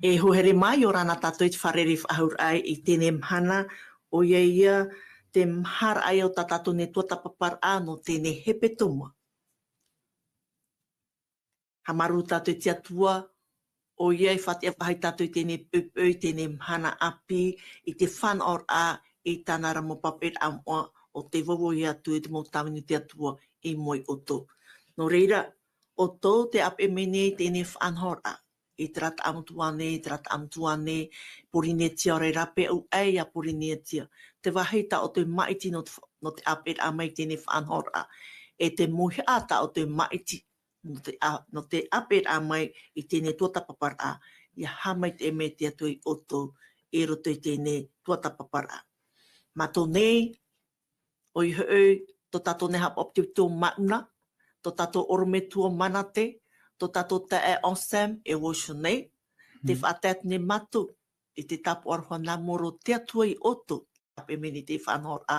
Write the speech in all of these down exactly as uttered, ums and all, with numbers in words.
E hoa here mā, ʻia ora na tātou i te fārerei faʻahou raʻa i teie mahana, ʻoia ia te maharaʻa o tā tātou nei tuatāpaparaʻa nō teie hepetoma. Haʻamāuruuru tātou i te Atua, ʻoia i faʻatiʻa faʻahou ia tātou i teie poʻipoʻi, i teie mahana ʻāpī, i te fānaʻoraʻa i tāna ra mau pāpaʻiraʻa moʻa, ʻo tē vauvauhia atu i te mau tāvini o te Atua i mua ia ʻoutou. Nō reira, ʻoutou tē ʻāpeʻe mai nei i teie faʻanahoraʻa, i terā Taʻamotu ānei, i terā Taʻamotu ānei, Pōrīnetia, ʻaore rā paʻi ʻoia ʻia Pōrīnetia. Te vāhi tā ʻoutou e māʻiti nō te fa-, nō te ʻāpeʻeraʻa mai i teie faʻanahoraʻa, e te mauhaʻa tā ʻoutou e māʻiti nō te ʻā-, nō te ʻāpeʻeraʻa mai i teie tuatāpaparaʻa, ʻia haʻamaitaʻi mai te Atua ia ʻoutou i roto i teie tuatāpaparaʻa. Mātou nei, ʻoia hoʻi, tō tātou nei haʻapaʻo ʻāpitioʻpitio Mauna, tō tātou ʻorometua Manate, tō tātou taeaʻe Anselme e Washington nei, tē Mm. faʻatae atu nei mātou i te tāpaʻo aroha nā mua roa te Atua ia ʻoutou, ʻāpeʻe mai nei i te faʻanahoraʻa,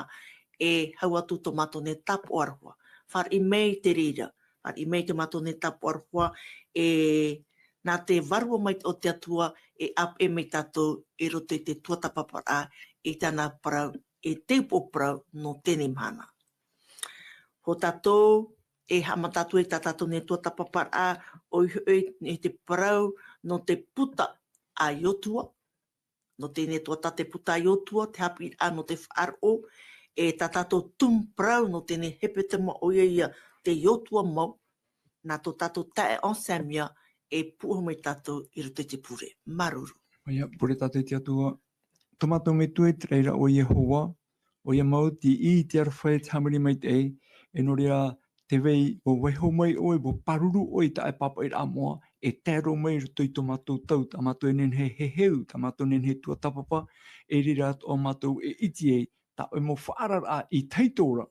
e hau atu tō mātou nei tāpaʻo aroha. Fāriʻi mai i te reira, fāriʻi mai i tō mātou nei tāpaʻo aroha, e nā te Vārua Maitaʻi o te Atua e ʻāpeʻe mai ia tātou i roto i te tuatāpaparaʻa, i tāna parau, i te upoʻo parau nō teie mahana. Hou tātou e haʻamata atu i tā tātou nei tuatāpaparaʻa, ʻoia hoʻi i te parau nō te puta a Iosua, nō teie tuatāpaparaʻa te puta a Iosua, te haʻapiʻiraʻa nō te faʻaroʻo, e tā tātou tumu parau nō teie hepetoma ʻoia ia te Iosua mau, nā tō tātou taeaʻe Anselme ia e pūʻohu mai ia tātou i roto i te pure. Māuruuru. ʻOia, pure tātou i te Atua. Tō mātou Metua i te raʻi ra ʻo Iehova, ʻoia mau te ʻī, te aroha, e te hāmani maitaʻi, e nō reira tē vai, ʻua vaiiho mai ʻoe, ʻua pāruru ʻoe i tā ʻoe pāpaʻiraʻa moʻa, e tae roa mai i roto i tō mātou tau, tā mātou e nehenehe e heheu, tā mātou e nehenehe e tuatāpapa, i reira atoʻa mātou e ʻite ai, tā ʻoe mau faʻaararaʻa i tahito ra,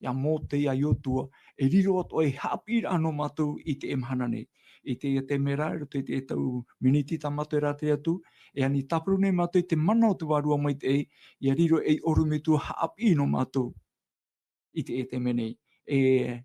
ia Mōse, ia Iosua, e riro atoʻa ei haʻapiʻiraʻa nō mātou i teie mahana nei. I teie taime ra, i roto i te tau miniti tā mātou e rātere atu, e ani tāparu nei mātou i te mana o te Vārua Maitaʻi, ʻia riro ei ʻorometua haʻapiʻi nō mātou i teie taime nei. E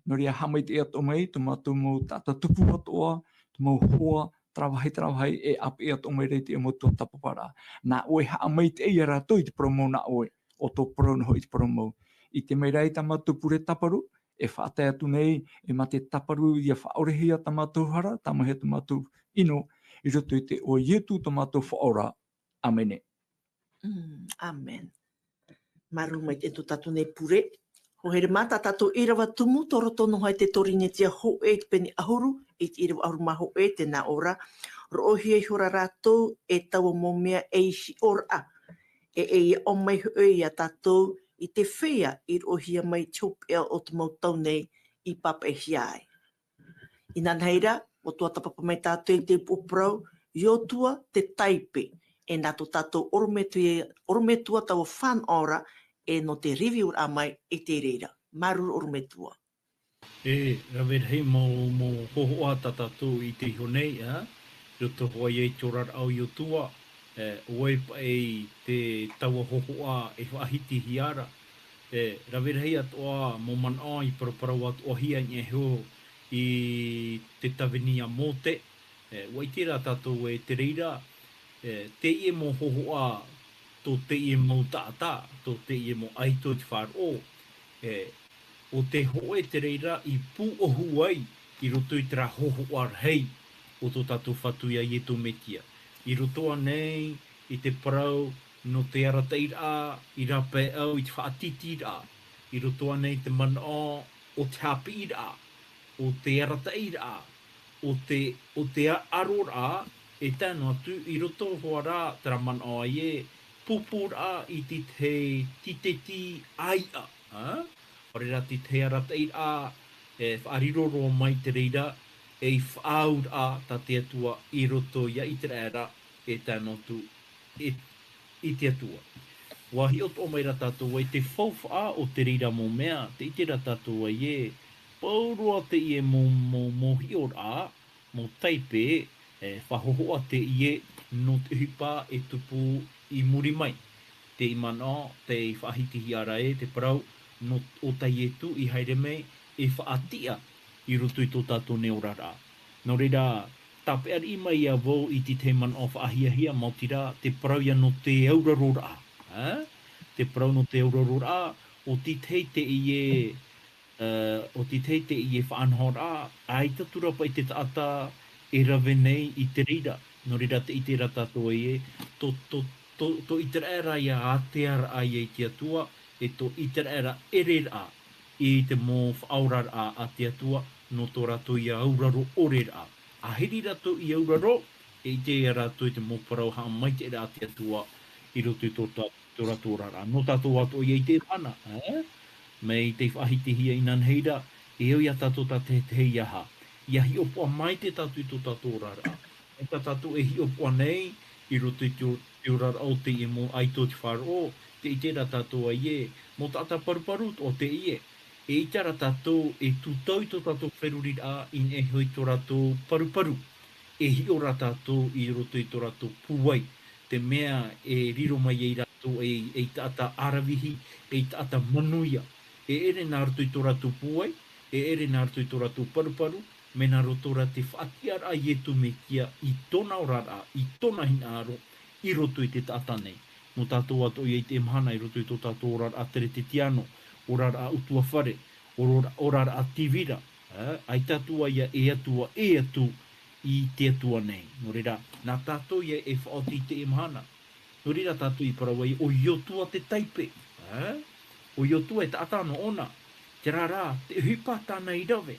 nō reira haʻamaitaʻi atoʻa mai, tō mātou mau taʻata tupu atoʻa, tō mau hoa, terā vāhi, terā vāhi, e ʻāpeʻe atoʻa mai ra i te mau tuatāpaparaʻa. Nā ʻoe e haʻamaitaʻi ia rātou i te parau mau nā ʻoe, ʻo tō parau noa hoʻi te parau mau. ʻIte mai ra i tā mātou pure tāparu, e faʻatae atu nei, e mā te tāparu ʻia faʻaorehia tā mātou hara, tāmāhia tō mātou ʻino, i roto i te iʻoa o Ietu tō mātou Faʻaora. ʻĀmene. Mm, ʻāmene. Māuruuru maitaʻi tō tātou nei pure. Hoa here mā, tā tātou ʻīrava tumu, tō roto noa i te Pōrīnetia hōʻē i te pene ʻahuru, i te ʻīrava ʻahuru mā hōʻē, tē nā ʻō ra: Roʻohia ihora rātou e taua mau mea ei hiʻoraʻa, e, e ʻia ʻō mai hoʻi ia tātou i te feiā i roʻohia mai i te hopeʻa o te mau tau nei i pāpaʻihia ai. Inanahi ra, ʻua tuatāpapa mai tātou i te upoʻo parau, Iosua te taipe, e nā tō tātou ʻorometua, ʻorometua taua fānaʻoraʻa, e nō te review-raʻa mai i te reira. Māuruuru ʻorometua. E, rave rahi mau, mau hōhoʻa tā tātou i ʻite iho nei, ā, i roto hoʻi i te oraraʻa o Iosua, e, ʻo vai paʻi te taua hōhoʻa e faʻahitihia ra, e, rave rahi atoʻa mau manaʻo i paraparau atoʻahia i niʻa iho i te tāvini a Mōse, e, ʻua ʻite rā tātou e te reira, e, teie mau hōhoʻa tō teie mau taʻata, tō teie mau ʻaito i te faʻaroʻo, e, ʻo te hōʻē te reira i pūʻohu ai i roto i terā hōhoʻa rahi o tō tātou Fatu ia Iesu Mesia. I roto ānei i te parau nō te arataʻiraʻa i rāpae au i te faʻatītīraʻa. I roto ānei te manaʻo o te haʻapiʻiraʻa, o te arataʻiraʻa, o te, o te a-, aroraʻa, e tae noa atu i roto hoʻi rā terā manaʻo ē, pūpūraʻa i te, te tīteti ʻāiʻa, ā? ʻAore rā te tahi arataʻiraʻa e faʻariro roa mai te reira, ei faʻaauraʻa tā te Atua i roto ia Iteraera, e tae noa atu i, i te Atua. ʻUa hiʻo atoʻa mai rā tātou ē te faufaʻa o te reira mau mea, tē ʻite rā tātou ē, pauroa teie mau, mau, mau hiʻoraʻa, mau taipe, e, faʻahōhoʻa teie nō te ʻohipa e tupu i muri mai. Te manaʻo, tei faʻahitihia ra ē te parau nō, o tā Iesu i haere mai e faʻatiʻa i roto i tō tātou nei oraraʻa. Nō reira, tāpeʻariʻi mai ia vau i te tahi manaʻo faʻahiahia, maoti rā, te parau ia nō te auraroraʻa. Ā? Te parau nō te auraroraʻa, ʻo te tahi teie, ā, ʻo te tahi teie faʻanahoraʻa, ʻaita atu rā paʻi te taʻata e rave nei i te reira. Nō reira tē ʻite ra tātou ē, tō, tō, tō, tō ʻĪteraʻera ia ātea ra ia i te Atua, e tō ʻĪteraʻera ʻereraʻa i te mau faʻaoraraʻa a te Atua, nō tō rātou ia auraro ʻore ra. ʻĀhiri rātou i auraro, e ʻite ia rātou i te mau parau haʻamaitaʻiraʻa a te Atua i roto i tō tā-, tō rātou oraraʻa. Nō tātou atoʻa ia i teie mahana, ē? Mai tei faʻahitihia inanahi ra, e au ia tātou tātaʻitahi ia aha? Ia hiʻopoʻa maitaʻi tātou i tō tātou oraraʻa. ʻAita tātou e hiʻopoʻa nei i roto i te, te oraraʻa o teie mau ʻaito o te faʻaroʻo, tē ʻite ra tātou ē, mau taʻata paruparu atoʻa teie. E ʻaita rā tātou e tūtau i tō tātou feruriraʻa i niʻa iho i tō rātou paruparu. E hiʻo rā tātou i roto i tō rātou pūai, te mea e riro mai ai rātou ei, ei taʻata ʻaravihi, ei taʻata manuia. E ʻere nā roto i tō rātou pūai, e ʻere nā roto i tō rātou paruparu, mea nā roto rā te faʻatiʻaraʻa a Ietu Metia i tōna oraraʻa, i tōna hinaʻaro, i roto i te taʻata nei. Nō tātou atoʻa ia i teie mahana i roto i tō tātou oraraʻa Teretetiano, oraraʻa ʻutuāfare, ora-, oraraʻa tīvira, ā, ʻaita atu ā ia e Atua, e atu i te Atua nei. Nō reira, nā tātou ia e faʻaoti i teie mahana. Nō reira tātou i parau ai, ʻo Iotua te taipe, ā? ʻO Iotua e taʻata noa ʻōna. Terā rā, te ʻohipa tāna i rave.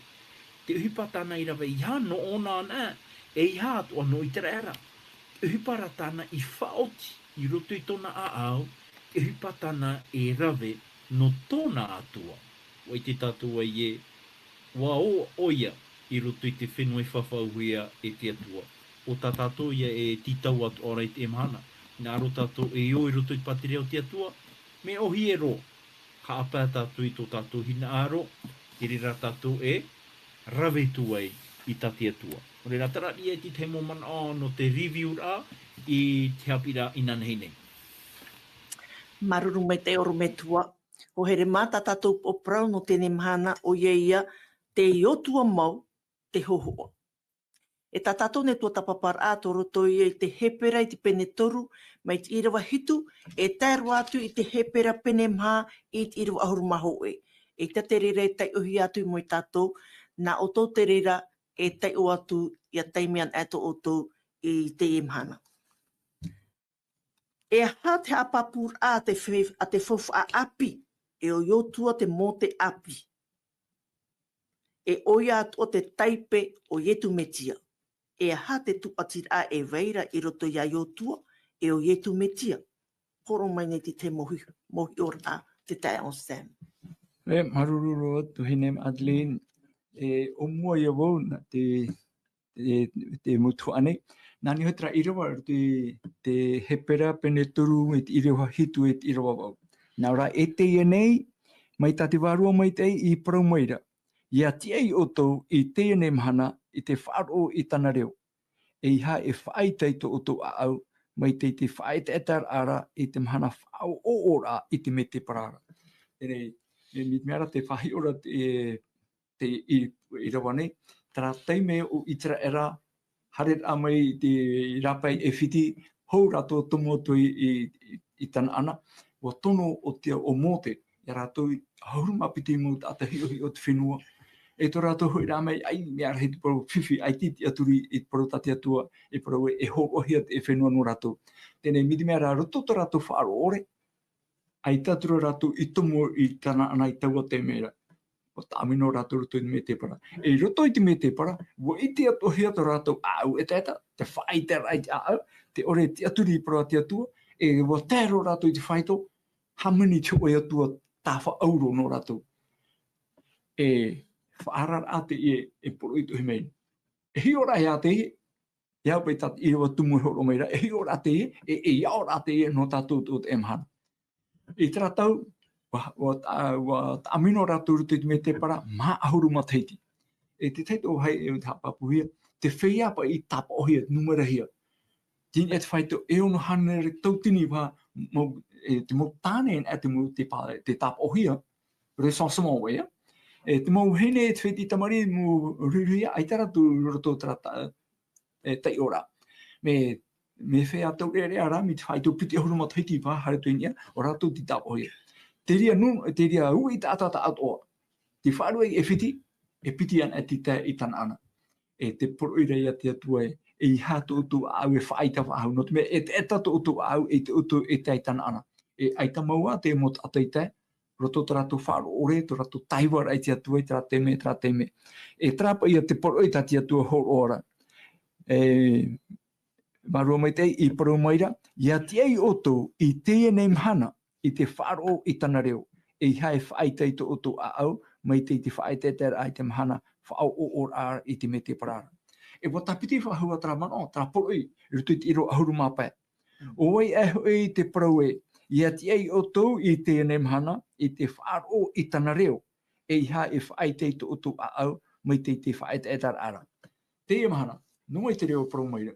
Te ʻohipa tāna i rave, ʻeiaha noa ʻōna anaʻe, ʻeiaha atoʻa nō ʻĪteraʻera. Te ʻohipa rā tāna i faʻaoti i roto i tōna ʻāʻau, te ʻohipa tāna e rave nō tōna Atua. ʻUa ʻite tātou ē, ʻua ō ʻoia i roto i te fenua i fafauhia e te Atua. ʻO tā tātou ia e tītau atoʻa ra i teie mahana. Hinaʻaro tātou e ō i roto i te pātireia o te Atua, mea ʻōhie roa. Haʻapae tātou i tō tātou hinaʻaro, i reira tātou e rave atu ai i tā te Atua. Nō reira, terā ia te tahi mau manaʻo nō te review-raʻa i te haʻapiʻiraʻa inanahi nei. Māuruuru maitaʻi ʻorometua. ʻO here mā tā tātou upoʻo parau nō teie mahana, ʻoia ia te Iotua mau te hōhoʻa. E tā tātou nei tuatāpaparaʻa tō roto ia i te Hepera i te pene toru, mai te ʻīrava hitu, e tae roa atu i te Hepera pene maha i te ʻīrava ʻahuru mā hōʻē. ʻEita te reira e taiʻohia atu i mua ia tātou, nā ʻoutou te reira e taiʻo atu, ʻia taime anaʻe tō ʻoutou i teie mahana. E aha te haʻapāpūraʻa a te fe-, a te faufaʻa ʻāpī, e ʻo Iotua te Mōte ʻāpī? E ʻoia atoʻa te taipe o Ietu Metia. E aha te tūʻatiraʻa e vai ra i roto ia Iotua, e ʻo Ietu Metia? Hōroʻa mai nei te tahi mau hi-, mau hiʻoraʻa, te taeaʻe Sam. E, māuruuru roa, tuahine Adeline. E, ʻōmua ia vau, nā te te, te mau tuhaʻa nei. Nā niʻa hoʻi terā ʻīrava, te, te Hepera pene toru mai te ʻīrava hitu e te ʻīrava vaʻu. Nā ʻō ra, e teie nei, mai tā te Vārua Maitaʻi i parau mai ra, ʻia tiʻa ia ʻoutou i teie nei mahana i te faʻaroʻo i tāna reo. ʻEiaha e faʻaʻetaʻeta i tō ʻoutou ʻāʻau, mai te, te faʻaʻetaʻetaraʻa ra i te mahana faʻaʻoʻoraʻa i te mētēpara ra. E, e, mai te mea ra te faʻahiʻo ra, e, te, i, ʻīrava nei, terā taime ʻo ʻĪteraʻera, haereraʻa mai i te, i rāpae ʻĒfiti, hou rātou tomo atu i, i, i, i Tanaana, ʻua tono ʻo te, ʻo Mōte, ia rātou e ʻahuru mā piti mau taʻata hiʻohiʻo o te fenua. E tō rātou hoʻiraʻa mai, ʻaita, mea rahi te parau fifi, ʻaita i tiʻaturi i te parau tā te Atua, e parau ē, e hōroʻahia te fenua nō rātou. Teie nei, mai te mea ra, roto tō rātou faʻaroʻo ʻore, ʻaita atu ra rātou i tomo i Tanaana i taua taime ra. ʻUa tāmino rātou i roto i te mētēpara. E i roto i te mētēpara, ʻua ʻite atoʻahia tō rātou ʻāʻau ʻetaʻeta, te faʻaʻetaʻetaraʻa i te ʻāʻau, te ʻore e tiʻaturi i te parau a te Atua, e ʻua tae roa rātou i te faito, hāmani i te hōʻē atua tāfaʻauro nō rātou. E faʻaararaʻa teie e poroʻi atoʻa mai. E hiʻo ra ia teie, ʻia au paʻi tā te ʻīrava tumu e hōroʻa mai ra, e hiʻo ra teie, e, e aʻo ra teie nō tātou i teie mahana. I terā tau, ʻua, ʻua, ʻua tāmino rātou i roto i te mētēpara, maha ʻahuru matahiti. E te tahi atu vāhi e haʻapāpūhia, te feiā paʻi i tāpaʻohia, numerahia. Teie nei te faito e ono hānere tauatini paha mau, e, te mau tāne, e te mau te pā-, te tāpaʻohia, recensement ʻoia. E te mau vahine, e te fētiʻi tamariʻi, mau ruiruia, ʻaita rātou i roto terā ta-, e, taiʻoraʻa. Mea, mea fea taureʻareʻa rā, mai te faʻaitoito piti ʻahuru matahiti i pā, haere atu i niʻa, ʻo rātou tei tāpaʻohia. Te reira nū, te reira uʻi taʻata atoʻa, tei faʻaruʻe e piti, e piti ana e tei tae i Tanaana. E te poroʻi ra ia te Atua ē, ʻeiaha tō ʻoutou ʻāʻau e faʻaʻetaʻeta faʻahou, nō te mea e ʻetaʻeta tō ʻoutou ʻāʻau e te ʻoutou e tae i Tanaana. E ʻaita mau ā te mau taʻata i tae, roto tā rātou faʻaroʻo ʻore, tō rātou taiva ra i te Atua i terā taime, terā taime. E terā paʻi ia te poroʻi tā te Atua hōroʻa ra. E, Vārua Maitaʻi, i parau mai ra, ʻia tiʻa ʻoutou i teie nei mahana, i te faʻaroʻo i tāna reo, ʻeiaha e faʻaʻetaʻeta tō ʻoutou ʻāʻau, mai te, i te faʻaʻetaʻetaraʻa i te mahana faʻaʻoʻoraʻa i te mētēpara ra. E ʻua tāpiti faʻahou ā terā manaʻo, terā poroʻi, i roto i te ʻīrava ʻahuru mā pae. Mm. ʻO vai aʻe hoʻi te parau ē, ʻia tiʻa ʻoutou i teie nei mahana, i te faʻaroʻo i tāna reo, ʻeiaha e faʻaʻetaʻeta tō ʻoutou ʻāʻau, mai te, i te faʻaʻetaʻetaraʻa ra. Teie mahana, nō vai te reo e parau mai ra?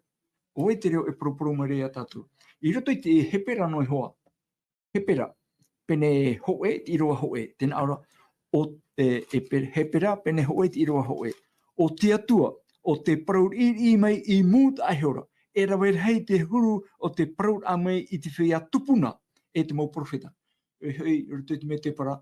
ʻO vai te reo e paraparau mai ra ia tātou? I roto i te Hepera noa iho ā. Hepera, pene hōʻē, te ʻīrava hōʻē, tē nā ʻō ra, ʻo, e, e pe-, Hepera, pene hōʻē, te ʻīrava hōʻē. ʻO te Atua, ʻo tē parau riʻiriʻi mai i mūtaʻa iho ra, e rave rahi te huru o te parauraʻa mai i te feiā tupuna, e te mau perofeta. E hoʻi, i roto i te mētēpara,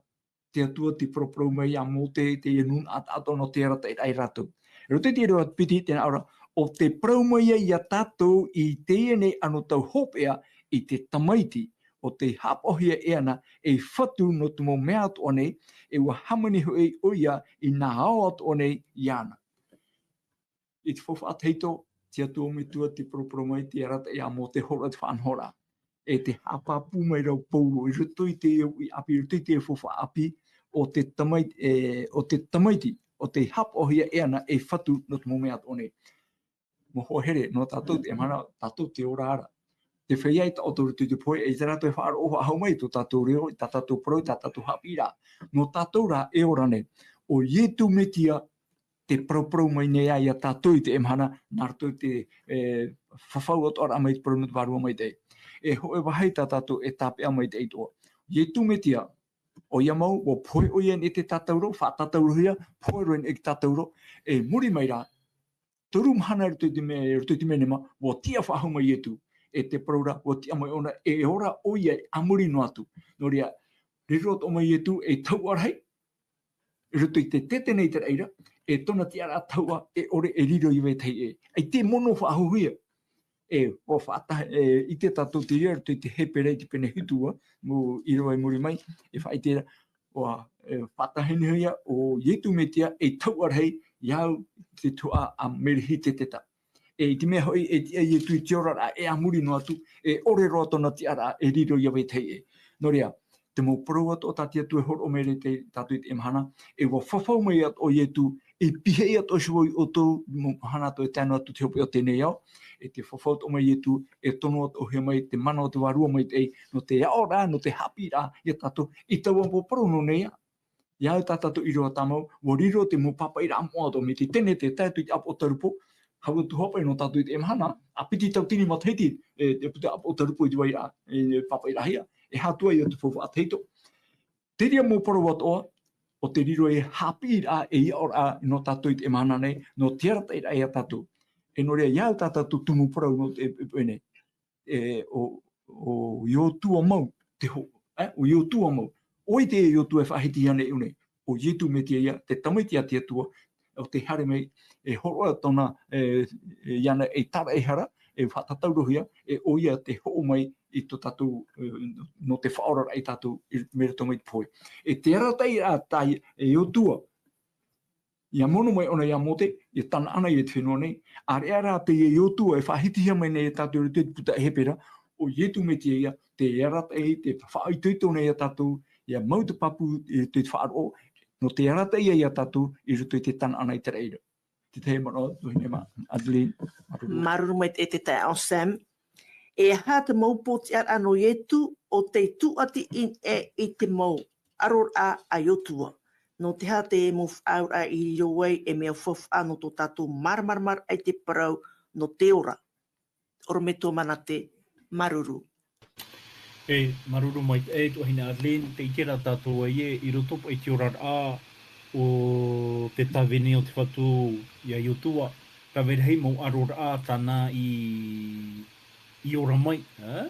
te Atua tei paraparau mai ia Mōte, teie nūnaʻa taʻatoʻa nō te arataʻiraʻa ia rātou. I roto i te ʻīrava piti, tē nā ʻō ra, ʻo tē parau mai ai ia tātou i teie nei anotau hopeʻa i te Tamaiti, ʻo tei haʻapaʻohia e ana ei fatu nō te mau mea atoʻa nei, e ʻua hāmani hoʻi ʻoia i nā ao atoʻa nei iāna. I te faufaʻa tahito, te Atua Metua tei paraparau mai, tei arataʻi ia Mōte, hōroʻa te faʻanahoraʻa. E tē haʻapāpū mai ra ʻo Pauro, i roto i te uʻi ʻāpī, i roto i te faufaʻa ʻāpī, ʻo te Tamaiti, e, ʻo te Tamaiti, ʻo tei haʻapaʻohia e ana ei fatu nō te mau mea atoʻa nei. Mau hoa here, nō tātou teie mahana, tātou tē ora ra. Te feiā i taʻoto i roto i te pohe, e ʻaita rātou e faʻaroʻo faʻahou mai i tō tātou reo, i tā tātou parau, i tā tātou haʻapiʻiraʻa. Nō tātou rā e ora nei. ʻO Ietu Metia, tē paraparau mai nei ā ia tātou i teie mahana, nā roto i te, e, fafau atoʻa ra mai te parau nō te Vārua Maitaʻi. E hōʻē vāhi tā tātou e tāpeʻa maitaʻi atoʻa. Ietu Metia, ʻoia mau, ʻua pohe ʻoia i niʻa i te tātauro, faʻatātaurohia, pohe roa i niʻa i te tātauro, e muri mai rā, toru mahana i roto i te me-, i roto i te menema, ʻua tiʻa faʻahou mai Ietu. E te parau ra, ʻua tiʻa mai ʻōna, e ora ʻoia a muri noa atu. Nō reira, riro atoʻa mai Ietu, ei tahuʻa rahi, i roto i te tete nei te raʻi ra, e tōna tiʻaraʻa tahuʻa, e ʻore e riro ia vetahi ʻē. ʻAita e mono faʻahouhia. E, ʻua faʻatahi, e, ʻite tātou te reira, i roto i te Hepera i te pene hitu ā, mau ʻīrava i muri mai, e faʻaʻite ra, ʻua, e, faʻatahineihia ʻo Ietu Metia ei tahuʻa rahi, ia au te tuhaʻa a Merihiteta. E, i te mea hoʻi, e tiʻa Ietu i te oraraʻa, e a muri noa atu, e ʻore roa tōna tiʻaraʻa, e riro ia vetahi ʻē. Nō reira, te mau parau atoʻa tā te Atua e hōroʻa mai ra ia tātou i teie mahana, e ʻua fafau mai atoʻa Ietu, e pihaʻi atoʻa hoʻi ʻoutou, mau mahana atoʻa e tae noa atu te hopeʻa o teie nei ao, e tē fafau atoʻa mai Ietu, e tono atoʻahia mai te mana o te Vārua Maitaʻi, nō te aʻoraʻa, nō te haʻapiʻiraʻa ia tātou, i taua mau parau nō nei ā. Ia au tā tātou ʻīrava tāmau, ʻua riro te mau pāpaʻiraʻa moʻa atoʻa, mai te Tenete e tae atu i te ʻĀpotarupo, hau atu hoʻi paʻi nō tātou i teie mahana, ā piti tauatini matahiti, e, te puta ʻĀpotarupo i te vairaʻa, e, pāpaʻiraʻahia, e aha atu ai ia te faufaʻa tahito. Te reira mau parau atoʻa, ʻo tē riro ei haʻapiʻiraʻa, ei aʻoraʻa nō tātou i teie mahana nei, nō te arataʻiraʻa ia tātou. E nō reira, ia au tā tātou tumu parau nō te, e, e, nei. E, ʻo, ʻo Iotua mau, te ho-, e, ʻo Iotua mau. ʻO vai teie Iotua e faʻahitihia nei i ʻō nei? ʻO Ietu Metia ia, te Tamaiti a te Atua, ʻo tē haere mai, e hōroʻa tōna, e, e, iāna ei tāraʻehara, e faʻatātaurohia, e ʻoia tē hoʻo mai i tō tātou, e, nō te faʻaoraraʻa ia tātou, i, mai roto mai te pohe. E te arataʻiraʻa tā, e Iotua, ʻia mono mai ʻōna ia Mōte, ʻia Tanaana i te fenua nei, ʻāreʻa rā teie Iotua e faʻahitihia mai nei ia tātou i roto i te puta Hepera, ʻo Ietu Metia ia, tē arataʻi, tē faʻaitoito nei ia tātou, ʻia mau te pāpū i roto i te faʻaroʻo, nō te arataʻi ia tātou i roto i te Tanaana i te raʻi ra. Te tahi manaʻo, tuahine mā, Adeline, māuruuru. Māuruuru maitaʻi te taeaʻe Sam. E aha te mau pōtiʻaraʻa nō Ietu ʻo tei tūʻati i, e, i te mau ʻaroraʻa a Iotua? Nō te aha te mau faʻaauraʻa i riro ai ei mea faufaʻa nō tō tātou māramaramaraʻa i te parau nō te ora? ʻOrometua Manate, māuruuru. E, māuruuru maitaʻi, e, tuahine Adeline, tē ʻite ra tātou ē, i roto paʻi i te oraraʻa o te tāvini o te Fatu ia Iotua, Rave rahi mau ʻaroraʻa tāna i, i ora mai, ā?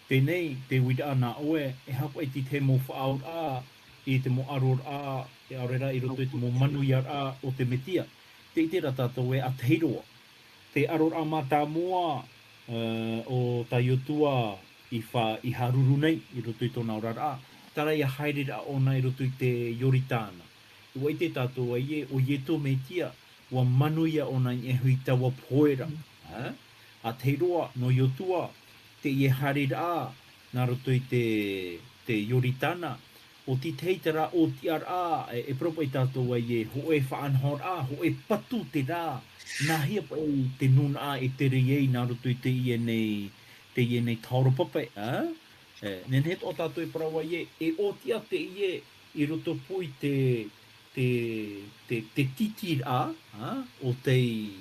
Teie nei, te uiraʻa nā ʻoe, e aha paʻi te tahi mau faʻaauraʻa i te mau ʻaroraʻa, e ʻaore rā i roto i te mau manuiaraʻa o te Metia. Tē ʻite ra tātou ē, ʻa tahi roa. Te ʻaroraʻa mātāmua, ā, o tā Iotua i fa-, i haruru nei i roto i tōna oraraʻa, terā ia haereraʻa ʻōna i roto i te Ioritana. ʻUa ʻite tātou ē, ʻo Ietu Metia, ʻua manuia ʻōna i niʻa iho i taua pohe ra. Ā? ʻA tahi roa, nō Iotua, teie haereraʻa nā roto i te, te Ioritana, ʻo te tahi terā ʻōtiʻaraʻa, e, e parau paʻi tātou ē, hōʻē faʻanahoraʻa, hōʻē patu terā, nāhea paʻi te nūnaʻa e tere ai nā roto i teie nei, teie nei taoro pape, ā? E, nehenehe atoʻa tātou e parau ē, e ʻōtiʻa teie i roto pū i te, te, te, te tītīraʻa, ā, o tei,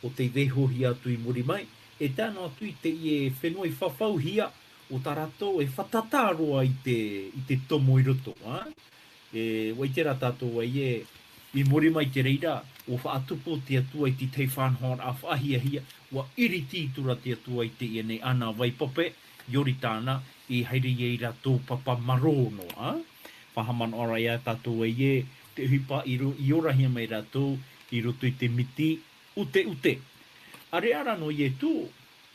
o tei vaihohia atu i muri mai, e tae noa atu i teie fenua i fafauhia, ʻo tā rātou e fātata roa i te, i te tomo i roto, ā. E, ʻua ʻite rā tātou ē, i muri mai i te reira, ʻua faʻatupu te Atua i te tahi faʻanahoraʻa faʻahiahia, ʻua iriti atu ra te Atua i teie nei ʻānāvai pape, Ioritana, i haere ai rātou papa marō noa, ā. Faʻahaʻamanaʻo ra ia tātou ē, te ʻohipa i ro-, i orahia mai rātou i roto i te miti ʻuteʻute. ʻĀreʻa rā nō Ietu,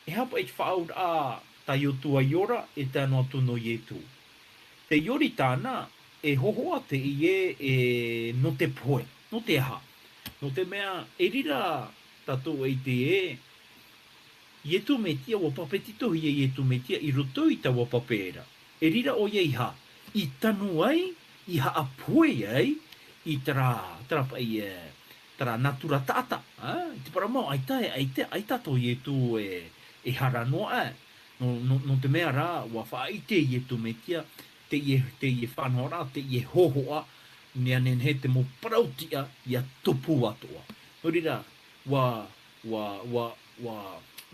e aha paʻi te faʻaauraʻa tā Iotua i ora, e tae noa atu nō Ietu. Te Ioritana, e hōhoʻa teie, e, nō te pohe, nō te aha? Nō te mea, e riro tātou e ʻite ē, Ietu Metia, ʻua papetitohia Ietu Metia i roto i taua pape ra. E riro ʻoia i hā? I tanu ai, i haʻapohe ai, i terā, terā paʻi, e, terā natura taʻata, ā? I te parau mau, ʻaita, ʻaita, ʻaita tō Ietu e, e hara noa, ā? Nō, nō, nō te mea rā, ʻua faʻaʻite Ietu Metia, teie, teie faʻanahoraʻa, teie hōhoʻa, mea nehenehe te mau parau tiʻa, ʻia tupu atoʻa. Nō reira, ʻua, ʻua, ʻua, ʻua,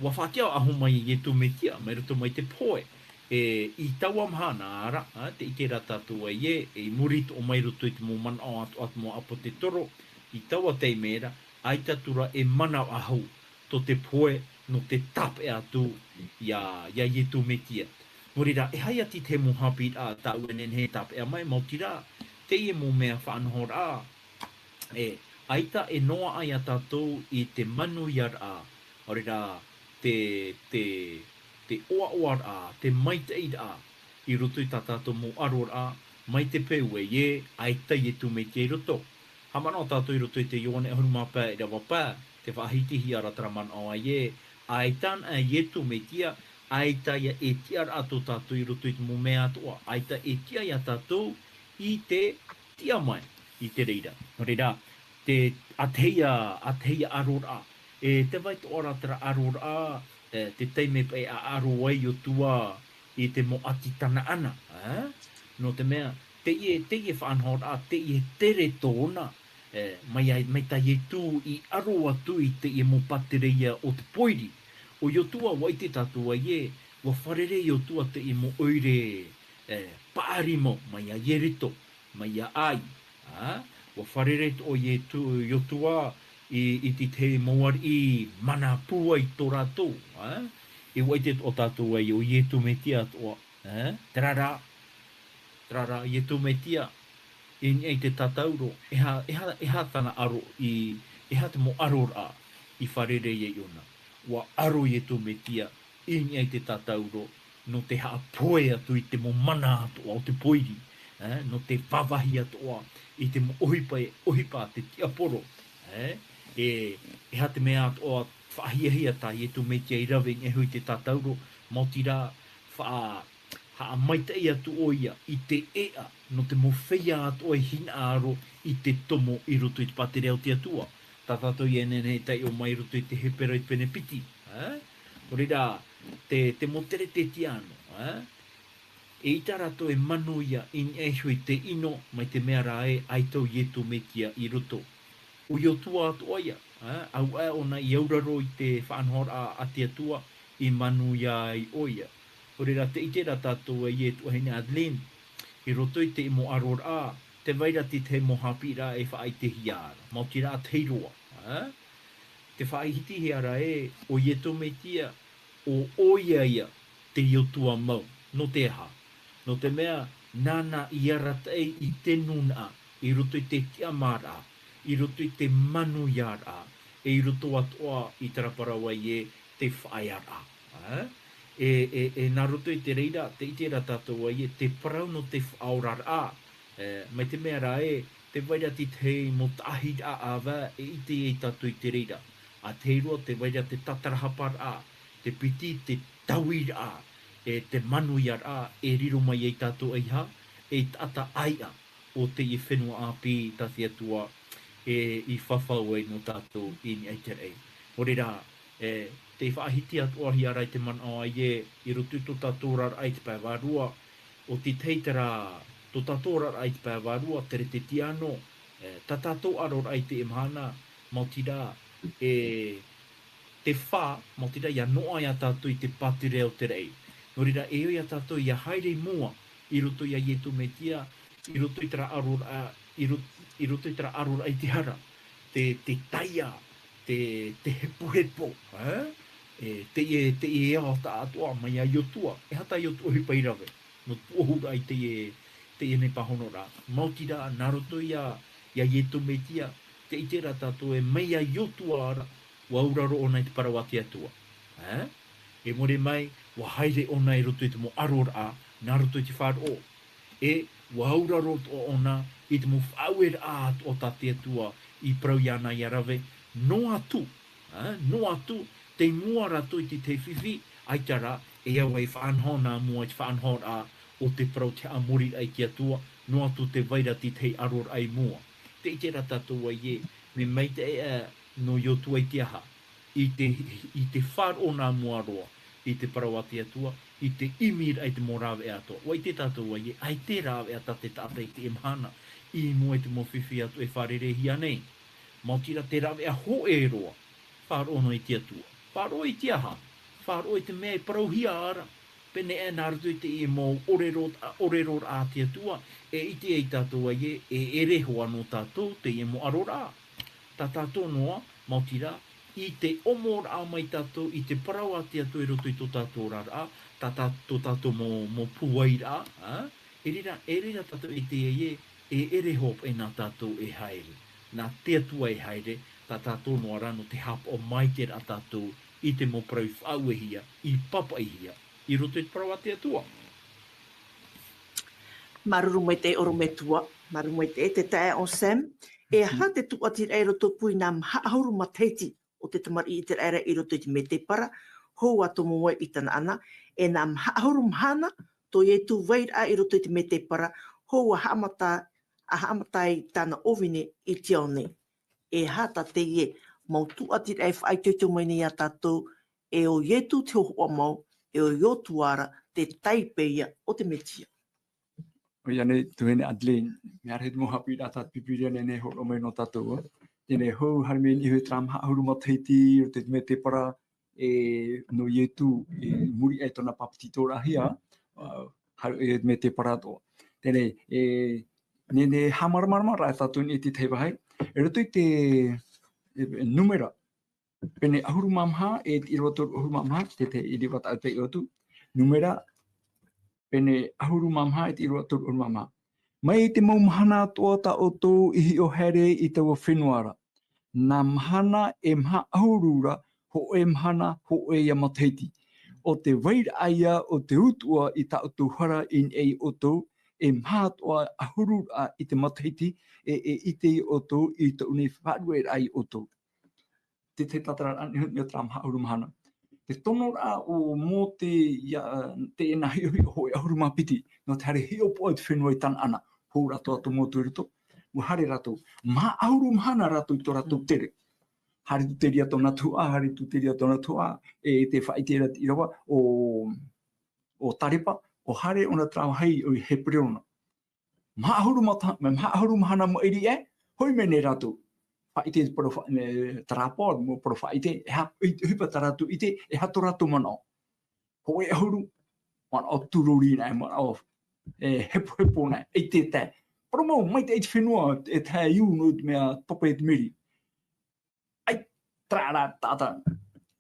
ʻua faʻatiʻa ʻahu mai Ietu Metia, mai roto mai te pohe. E, i taua mahana ra, ā, tē ʻite ra tātou ē, e, i muri atoʻa mai roto i te mau manaʻo atoʻa, atoʻa mau ʻāpōsetolo, i taua taime ra, ʻaita atu ra e manava ʻahu tō te pohe nō te tāpeʻa atu ia, ia Ietu Metia. Nō reira, e aha ia te tahi mau haʻapiʻiraʻa tāʻu e nehenehe e tāpeʻa mai, maoti rā, teie mau mea faʻanahoraʻa, e, ʻaita e noaʻa ia tātou i te manuiaraʻa, ʻaore rā, te, te, te ʻoaʻoaraʻa, te maitaʻiraʻa, i roto i tā tātou mau ʻaroraʻa, mai te peu ē, ʻaita Ietu Metia i roto. Haʻamanaʻo tātou i roto i te Ioane ʻahuru mā pae, ʻīrava pae, tē faʻahitihia ra terā manaʻo ē, ʻaita anaʻe Ietu Metia, ʻaita ia e tiʻaraʻa tō tātou i roto i te mau mea atoʻa, ʻaita e tiʻa ia tātou i te tiʻa mai i te reira. Nō reira, te, ʻa tahi ia, ʻa tahi ia ʻaroraʻa, e tē vai atoʻa ra terā ʻaroraʻa, e, te taime paʻi ʻa ʻaro ai Iotua i te mau ʻāti Tanaana, ā? Nō te mea, teie, teie faʻanahoraʻa, teie tere tōna, e, mai ai, mai tā Ietu i ʻaro atu i teie mau pātireia o te pōiri. ʻO Iotua, ʻua ʻite tātou ē, ʻua fārerei Iotua teie mau ʻoire, e, paʻari mau, mai iā Ieriko, mai iā Ai, ā? ʻUa fārerei atoʻa Ietu, Iotua i, i te tahi mau ariʻi mana pūai tō rātou, ā? E ʻua ʻite atoʻa tātou ē, ʻo Ietu Metia atoʻa, ā? Terā rā, terā rā, Ietu Metia, i niʻa i te tātauro, e aha, e aha, e aha tāna ʻaro i, e aha te mau ʻaroraʻa i fārerei ai ʻōna. ʻUa ʻaro Ietu Metia, i niʻa i te tātauro, nō te haʻapohe atu i te mau mana atoʻa o te pōiri, ē, nō te vāvāhi atoʻa i te mau ʻohipa, ʻohipa a te tiaporo, ē, e, e aha te mea atoʻa faʻahiahia tā Ietu Metia i rave i niʻa iho i te tātauro, maoti rā, faʻa-, haʻamaitaʻi atu ʻoia i te ʻēʻa, nō te mau feiā atoʻa e hinaʻaro i te tomo i roto i te pātireia o te Atua. Tā tātou ia e nehenehe e taiʻo mai i roto i te Hepera i te pene piti, ē? Nō reira, te, te mau Keresetiano, ē? Eʻita rātou e manuia i niʻa iho i te ʻino, mai te mea rā ē, ʻaita ʻo Ietu Metia i roto. ʻO Iotua atoʻa ia, ā, auaʻe ʻōna i auraro i te faʻanahoraʻa a te Atua, i manuia ai ʻoia. Nō reira, tē ʻite ra tātou ē, e tuahine Adeline, i roto i te mau ʻaroraʻa, tē vai ra te tahi mau haʻapiʻiraʻa e faʻaʻitehia ra, maoti rā ʻa tahi roa, ā? Te faʻahitihia ra ē, ʻo Iesu Mesia, ʻo ʻoia ia te Iotua mau. Nō te aha? Nō te mea, nāna i arataʻi i te nūnaʻa, i roto i te tiʻamāraʻa, i roto i te manuiaraʻa, e i roto atoʻa i terā parau ē, te faʻaearaʻa. Ā? E, e, e nā roto i te reira, tē ʻite ra tātou ē, te parau nō te faʻaoraraʻa. E, mai te mea rā ē, tē vai ra te tahi mau taʻahiraʻa ʻāvae, e ʻite ai tātou i te reira. ʻA tahi roa, tē vai ra te tātarahaparaʻa, te piti, te tauiraʻa, e te manuiaraʻa, e riro mai ai tātou ʻeiaha, ei taʻata ʻāiʻa o teie fenua ʻāpī tā te Atua, e i fafau ai nō tātou i niʻa i te raʻi. Nō reira, e, tē faʻahiti atoʻahia ra i te manaʻo ē, i roto i tō tātou oraraʻa i te pae vārua, ʻo te tahi terā, tō tātou oraraʻa i te pae vārua, te rētetiano, e, tā tātou aroraʻa i teie mahana, maoti rā, e, te fā, maoti rā, ʻia noaʻa ia tātou i te pātireia o te raʻi. Nō reira, e ʻo ia tātou ʻia haere i mua, i roto ia Iesu Mesia, i roto i terā aroraʻa, i ro-, i roto i terā aroraʻa i te hara, te, te taiā, te, te hepohepo, ā? E, teie, teie ao taʻatoʻa mai ia Iotua, e aha tā Iotua ʻohipa i rave, nō te puʻohuraʻa i teie, teie nei pāhonoraʻa. Maoti rā, nā roto ia, ia Iesu Mesia, tē ʻite ra tātou ē mai ia Iotua ra, ʻua auraro ʻōna i te parau a te Atua. Ā? E mōrī mai, ʻua haere ʻōna i roto i te mau aroraʻa, nā roto i te faʻaroʻo. E, ʻua auraro atoʻa ʻōna i te mau faʻaueraʻa atoʻa tā te Atua i parau iāna ʻia rave, noa atu, ā, noa atu, tei mua rātou i te tahi fifi, ʻaita rā, e au ai faʻanaho nā mua i te faʻanahoraʻa o te parau, te haʻamoriraʻa i te Atua, noa atu tē vai ra te tahi aroraʻa i mua. Tē ʻite ra tātou ē, mea maitaʻi aʻe nō Iotua i te aha? I te, i te faʻaroʻo nā mua roa i te parau a te Atua, i te ʻimiraʻa i te mau rāveʻa atoʻa. ʻUa ʻite tātou ē, ʻaita e rāveʻa tā te taʻata i teie mahana, i mua i te mau fifi atoʻa e fārereihia nei. Maoti rā te rāveʻa hōʻē roa, faʻaroʻo noa i te Atua. Faʻaroʻo i te aha? Faʻaroʻo i te mea e parauhia ra. Pēnei aʻe nā roto i teie mau ʻōrero, ʻōreroraʻa a te Atua, e ʻite ai tātou ē, e ʻere hoʻi nō tātou teie mau aroraʻa. Tā tātou noa, maoti rā, i te ʻomoraʻa mai tātou i te parau a te Atua i roto i tō tātou oraraʻa, tā, tā, tō tātou mau, mau pūairaʻa, ā? E reira, e reira tātou e ʻite ai ē, e ʻere hoʻi paʻi nā tātou e haere, nā te Atua e haere, tā tātou noa rā nō te haʻapaʻo maitaʻi ra tātou i te mau parau i faʻauehia, i pāpaʻihia, i roto i te parau a te Atua. Māuruuru maitaʻi ʻorometua, māuruuru maitaʻi te taeaʻe Sam, e aha te tūʻatiraʻa i rotopū i nā maha ʻahuru matahiti o te tamariʻi ʻĪteraʻera i roto i te mētēpara, hou ʻa tomo ai i Tanaana, e nā maha ʻahuru mahana tō Ietu vairaʻa i roto i te mētēpara, hou ʻa haʻamata, ʻa haʻamata ai tāna ʻōvine i te ao nei. E aha tā teie mau tūʻatiraʻa e faʻaitoito mai nei ia tātou, e ʻo Ietu te hōhoʻa mau, e ʻo Iotua ra te taipe ia o te Mesia. ʻOia nei, tuahine Adeline, mea rahi te mau haʻapiʻiraʻa tā te Pīpīria nei, nei hōroʻa mai nō tātou, ā. Teie nei, hou, haere mai i niʻa iho i terā maha ʻahuru matahiti, i roto i te mētēpara, e, nō Ietu, e, i muri aʻe i tōna pāpetitoraʻahia, ā, haere i te mētēpara atoʻa. Teie nei, e, nei, nei, haʻamāramarama ra tātou i te tahi vāhi. I roto i te, e, Nūmera, pene ʻahuru mā maha, e te ʻīrava toru ʻahuru mā maha, te, te ʻīrava tāʻu e taiʻo atu. Nūmera, pene ʻahuru mā maha, e te ʻīrava toru ʻahuru mā maha. Mai te mau mahana atoʻa tā ʻoutou i hiʻo haere i taua fenua ra, nā mahana e maha ʻahuru ra, hōʻē mahana, hōʻē ia matahiti. ʻO te vairaʻa ia o te utuʻa i tā ʻoutou hara i niʻa ia ʻoutou, e maha atoʻa ʻahuru ra i te matahiti, e, e ʻite ia ʻoutou i tōʻu nei faʻaruʻeraʻa ia ʻoutou. Te, te tātararaʻa nei, nei o terā maha ʻahuru mahana. Te tonoraʻa o Mōte ia, teie nā hiʻohiʻo hōʻē ʻahuru mā piti, nō te haere hiʻopoʻa i te fenua i Tanaana, hou rātou atoʻa mau atu i roto, ʻua haere rātou, maha ʻahuru mahana rātou i tō rātou tere. Haere atu te reira tōna tuhaʻa, haere atu te reira tōna tuhaʻa, e te faʻaʻite ra te ʻīrava, ʻo, ʻo Tarepa, ʻua haere ʻōna terā vāhi ʻo Heperona. Maha ʻahuru mata-, maha ʻahuru mahana maʻiri aʻe, hoʻi mai nei rātou. Faʻaʻite te parau fa-, e, terā pō, mau parau faʻaʻite, e ha-, i, ʻohipa tā rātou ʻite, e aha tō rātou manaʻo. Hōʻē ʻahuru, manaʻo tūrori na, e manaʻo, e, hepohepo na, e te tae. Parau mau, maitaʻi te fenua, e tae iu nō te mea topa e te meri. ʻAi, Terā rā taʻata,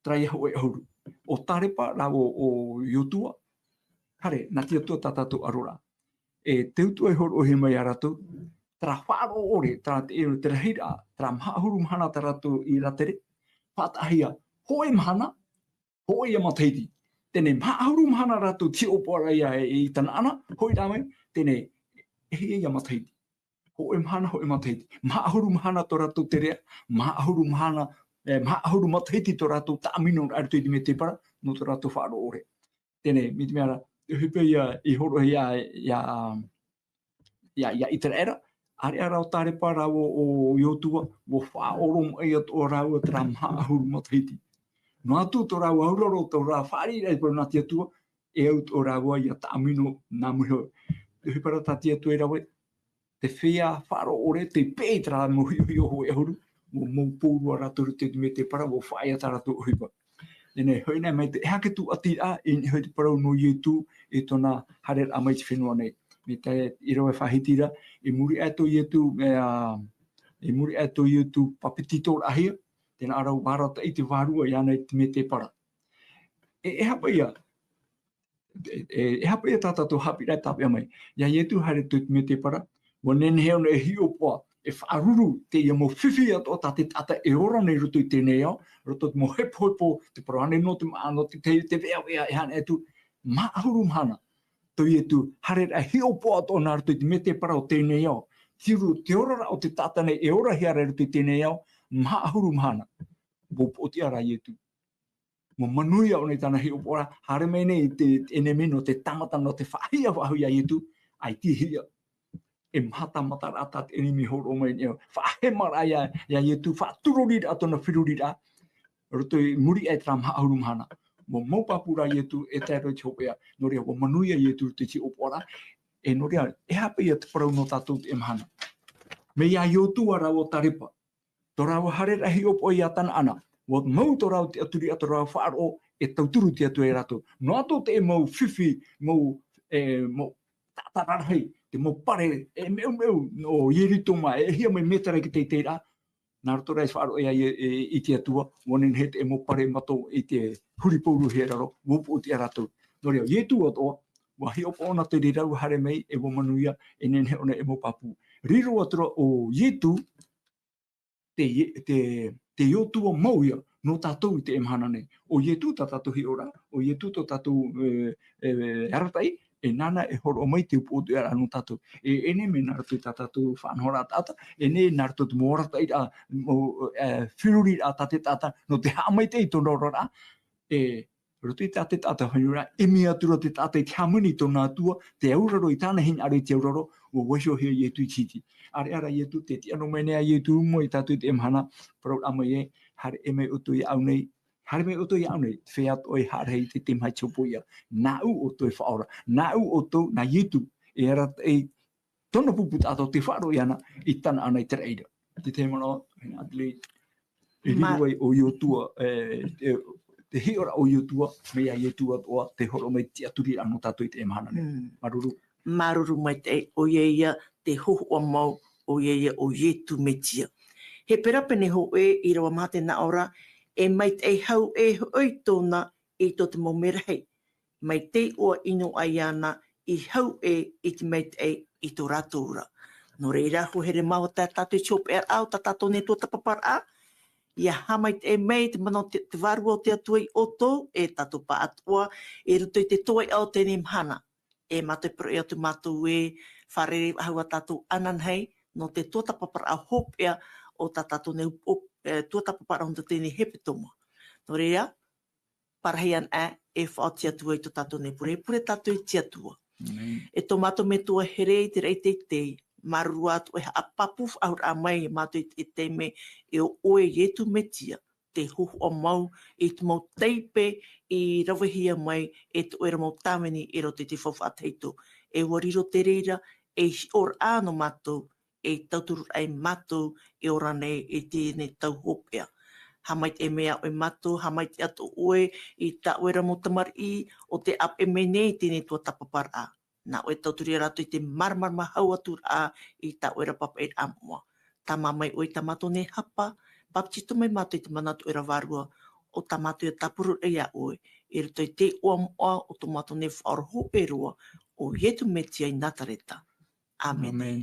terā ia hōʻē ʻahuru. ʻO Tarepa rāua ʻo, ʻo Iotua, haere, nā te Atua tā tātou ʻaroraʻa. E te utuʻa i hōroʻahia mai iā rātou, terā faʻaroʻo ʻore, terā te, te rahiraʻa, terā maha ʻahuru mahana tā rātou i rātere, faʻataʻahia, hōʻē mahana, hōʻē ia matahiti. Teie nei maha ʻahuru mahana rātou te hiʻopoʻaraʻa ia i, i Tanaana, hoʻi rā mai, teie nei, e hia ia matahiti. Hōʻē mahana, hōʻē matahiti. Maha ʻahuru mahana tō rātou terea, maha ʻahuru mahana, e, maha ʻahuru matahiti tō rātou taʻaminoraʻa i roto i te mētēpara, nō tō rātou faʻaroʻo ʻore. Teie nei, mai te mea ra, te ʻohipa ia, i hōroʻa ia, ia, ia, ia ʻĪteraʻera, ʻāreʻa rā ʻo Tarepa rāua ʻo, ʻo Iotua, ʻua faʻaoromaʻi atoʻa rāua terā maha ʻahuru matahiti. Noa atu tō rāua auraro, tō rāua fāriʻiraʻa i te parau nā te Atua, e au atoʻa rāua ia taʻamino nā muri iho. Te ʻohipa ra tā te Atua e rave, te feiā faʻaroʻo ʻore, tei peʻe i terā mau hiʻohiʻo hōʻē ʻahuru, ʻua mau pōrua rātou i roto i te mētēpara, ʻua faʻaea tā rātou ʻohipa. Teie nei, hoʻi nei, mai te hake tūʻatiraʻa, i niʻa hoʻi te parau nō Ietu, i tōna haereraʻa mai i te fenua nei. Mai te, i rave faʻahiti ra, i muri aʻe tō Ietu, e, ā, i muri aʻe tō Ietu papetitoraʻahia, tē nā ʻō ra ʻua arataʻi te Vārua iāna i te mētēpara. E, e aha paʻi ia, e, e, e aha paʻi ia tā tātou haʻapiʻiraʻa e tāpeʻa mai. Iā Ietu haere atu i te mētēpara, ʻua nehenehe ʻōna e hiʻopoʻa, e faʻaruru teie mau fifi atoʻa tā te taʻata e ora nei i roto i teie nei ao, roto i te mau hepohepo, te parau ānei nō te māʻa, nō te, te, te veʻaveʻa e haere atu, maha ʻahuru mahana. Tō Ietu, haereraʻa hiʻopoʻa atoʻa nā roto i te mētēpara o teie nei ao. Te ru-, te oraraʻa o te taʻata nei e orahia ra i roto i teie nei ao, maha ʻahuru mahana. Upoʻotiʻa rā Ietu. ʻUa manuia ʻōna i tāna hiʻopoʻaraʻa, haere mai nei te, te ʻenemi nō te tāmata, nō te faʻahiʻa faʻahou iā Ietu, ʻaita e hiʻa. E maha tāmataraʻa tā te ʻenemi e hōroʻa mai nei, faʻahemaraʻa iā, iā Ietu, faʻaturoriraʻa tōna feruriraʻa, roto i muri aʻe i terā maha ʻahuru mahana. ʻUa mau pāpū rā Ietu, e tae roa i te hopeʻa, nō reira, ʻua manuia Ietu i te hiʻopoʻaraʻa, e nō reira, e aha paʻi ia te parau nō tātou i teie mahana. Mai iā Iotua rāua ʻo Tarepa, tō rāua haereraʻa hiʻopoʻa iā Tanaana, ʻua mau tō rāua tiʻaturiraʻa, tō rāua faʻaroʻo, e tauturu te Atua iā rātou. Noa atu te mau fifi, mau, e, mau taʻata rarahi, te mau pare, e meumeu, nō Ieritoma, e hia mai mētera i te teiteiraʻa, nā roto rā i faʻaroʻo ia, e, e, i te Atua, ʻua nehenehe te mau pare mato i te huri pōruahia raro, ʻua upoʻotiʻa rātou. Nō reira, Ietu atoʻa, ʻua hiʻopoʻa ʻōna te reira, ʻua haere mai, e ʻua manuia, e nehenehe ʻōna e mau pāpū. Riro atu ra ʻo Ietu, te, te, te Iotua mau ia, nō tātou i teie mahana nei. ʻO Ietu tā tātou hiʻoraʻa, ʻo Ietu tō tātou, e, e, arataʻi, e nāna e hōroʻa mai te upoʻotiʻaraʻa nō tātou. E, e nehenehe nā roto i tā tātou faʻanahoraʻa taʻata, e nehenehe nā roto i te mau arataʻiraʻa, mau, e, feruriraʻa tā te taʻata, nō te haʻamaitaʻi i tōna oraraʻa, e, roto i tā te taʻata faʻaineraʻa, ʻimi atu ra te taʻata i te hāmani i tōna Atua, te auraro i tāna hinaʻaro i te auraro, ʻua vaiihohia Ietu i te hiti. ʻĀreʻa rā Ietu, tē tiʻa noa mai nei ā Ietu i mua ia tātou i teie mahana, parauraʻa mai ē, haere mai ʻoutou iāʻu nei, haere mai ʻoutou iāʻu nei, te feiā atoʻa e haʻa rahi i te taime haʻapiʻi ia. Nāʻu ʻoutou e faʻaora, nāʻu ʻoutou, nā Ietu, e arataʻi tōna pupu taʻata ʻo tē faʻaroʻo iāna i Tanaana i te raʻi ra. Te tahi manaʻo, e nā te lei, e riro ai ʻo Iotua, e, e, te hiʻoraʻa o Iotua, mai iā Ietu atoʻa, te hōroʻa mai tiʻaturiraʻa nō tātou i teie mahana nei. Mm. Māuruuru. Māuruuru maitaʻi, ʻoia ia te hōhoʻa mau, ʻoia ia ʻo Ietu Metia. Hepera pene hōʻē, ʻīrava maha tē nā ʻō ra, e maitaʻi hau ʻē hoʻi tōna i tō te mau merahi. Mai te iʻoa ʻino aʻe iāna i hau ʻē i te maitaʻi i tō rātou ra. Nō reira, hoa here mau, tā tātou i te hopeʻaraʻa o tā tātou nei tuatāpaparaʻa, ʻia haʻamaitaʻi mai te mana o te, te Vārua o te Atua iā ʻoutou, e tātou pāʻatoʻa, i roto i te toeʻa o teie mahana. E mātou e parau atu mātou ē, fārerei faʻahou ā tātou ananahi, nō te tuatāpaparaʻa hopeʻa o tā tātou nei, o, e, tuatāpaparaʻa o teie nei hepetoma. Nō reira, parahi ana ā, e faʻaoti atu ai tō tātou nei pure, pure tātou i te Atua. Amen. E tō mātou Metua here i te raʻi teitei, māuruuru atoʻa e haʻapāpū faʻahou mai mātou i te, i te taime, e ʻo ʻoe Ietu Metia, te hōhoʻa mau, i te mau taipe i ravehia mai e tō ʻoe ra mau tāvini i roto i te faufaʻa tahito. E ʻua riro te reira ei hiʻoraʻa nō mātou, ei tauturuʻraʻa iā mātou e ora nei i teie nei tau hopeʻa. Haʻamaitaʻi mai ā ʻoe iā mātou, haʻamaitaʻi atoʻa ʻoe i tā ʻoe ra mau tamariʻi, ʻo tē ʻāpeʻe mai nei i teie nei tuatāpaparaʻa. Nā ʻoe e tauturu ia rātou i te māramarama hau atu ra i tā ʻoe ra papaʻiraʻa moʻa. Tāmā mai ʻoe i tā mātou nei hapa, Papetito mai mātou i te mana atoʻa e rave roa, ʻo tā mātou ia tāpura iā ʻoe, i roto i te iʻoa moʻa o tō mātou nei Faʻaora hoʻi roa, ʻo Ietu Metia i Nazareta. Amen. Amen.